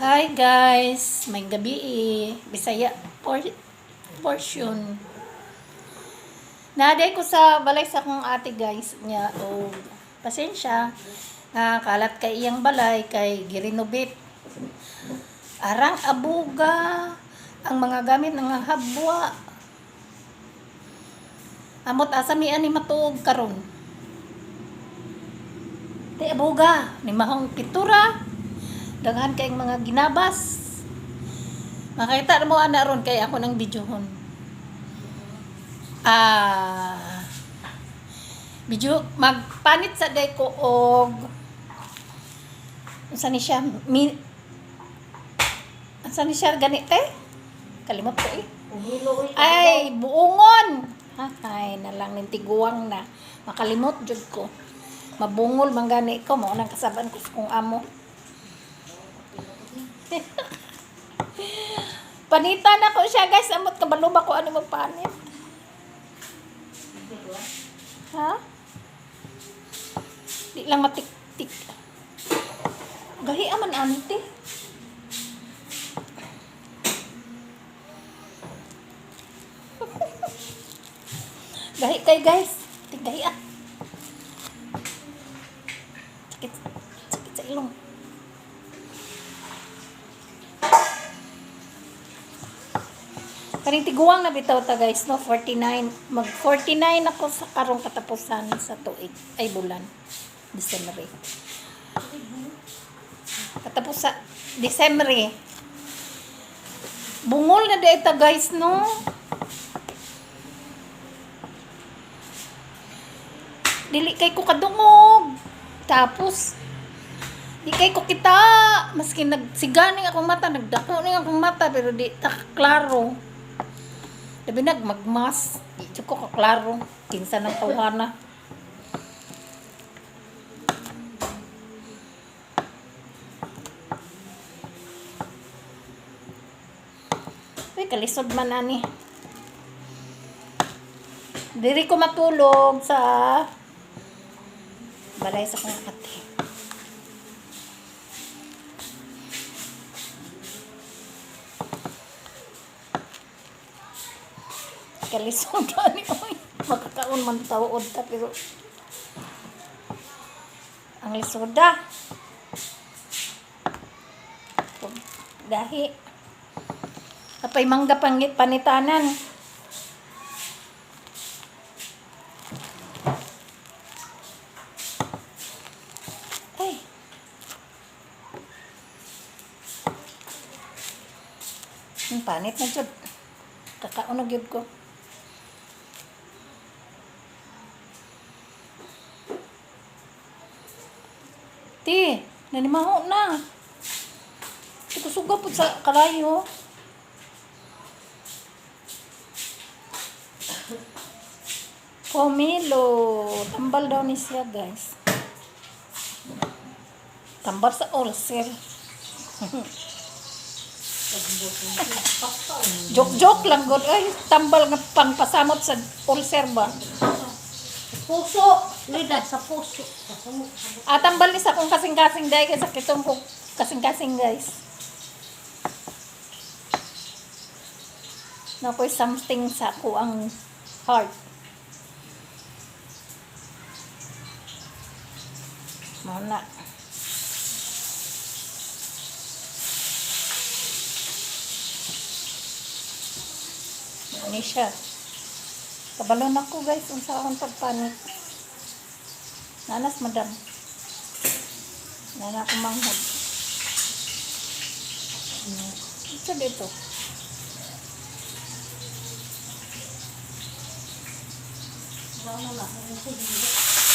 Hi guys, may gabi eh. Bisaya portion. Naday ko sa balay sa akong ate, guys, niya og pasensya nga kalat kay iyang balay kay girenovate. Arang abuga ang mga gamit nga habwa. Amot asa mi ani matuog karon. Te abuga ni mahong pintura. Daghan kayong mga ginabas. Makita mo ana ron kay ako ng videohon. Ah, video magpanit sa day ko og unsa ni siya mi, unsa ni siya gani te? Kalimot ko eh. Ay, buongon. Ha, ay, na lang ning tiguang na. Makalimot jud ko. Mabungol man gani ko, mao nang kasaban ko sa kong amo. Panita na ko siya, guys. Amot kabalo ba ko ano magpanit? Ha? Di lang matik-tik. Gahi aman ante. Gahi kay, guys. Gahi ah. Sakit, sakit sa ilong. Kaning tiguang na bitaw ta, guys, no? 49, mag 49 ako sa karong katapusan sa tuig ay bulan December. Katapos sa December. Bungol na diay ta, guys, no? Dili kay ko kadungog. Tapos di kay ko kita maski nagsiga ning akong mata, nagdako ning akong mata, pero di ta klaro. Labi nag magmas, di jud ko kaklaro kinsa nang tawhana. Uy, kalisod man ani. Diri ko matulog sa balay sa kong ate. Kalisod ani oy. Makakaon man tawod ta pero ang lisoda. Dahi. Apay mangga pangit panitanan. Ay. Ang panit na jud. Kakaon na gyud ko. Ti, nanimaho na. Di ko suga pud sa kalayo. Pomelo. Tambal daw ni siya, guys. Tambal sa ulcer. Joke-joke lang gud. Ay, tambal nga pangpasamot sa ulcer ba? Puso. Lida sa puso. Ah, tambal ni sa akong kasing-kasing dahil kay sakitong ko kasing-kasing, guys. Nakoy something sa ako ang heart. Mao na. Mao ni siya. Kabalo na ko, guys, unsa akong pagpanit. Nanas, madam. Nana ko manghod. Ito dito.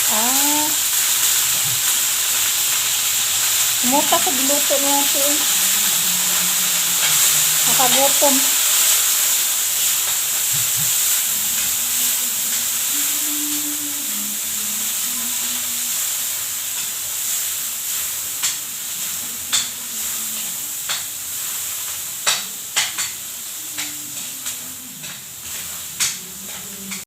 Ah. Kumuta sa giluto niya ito eh. Nakagutom.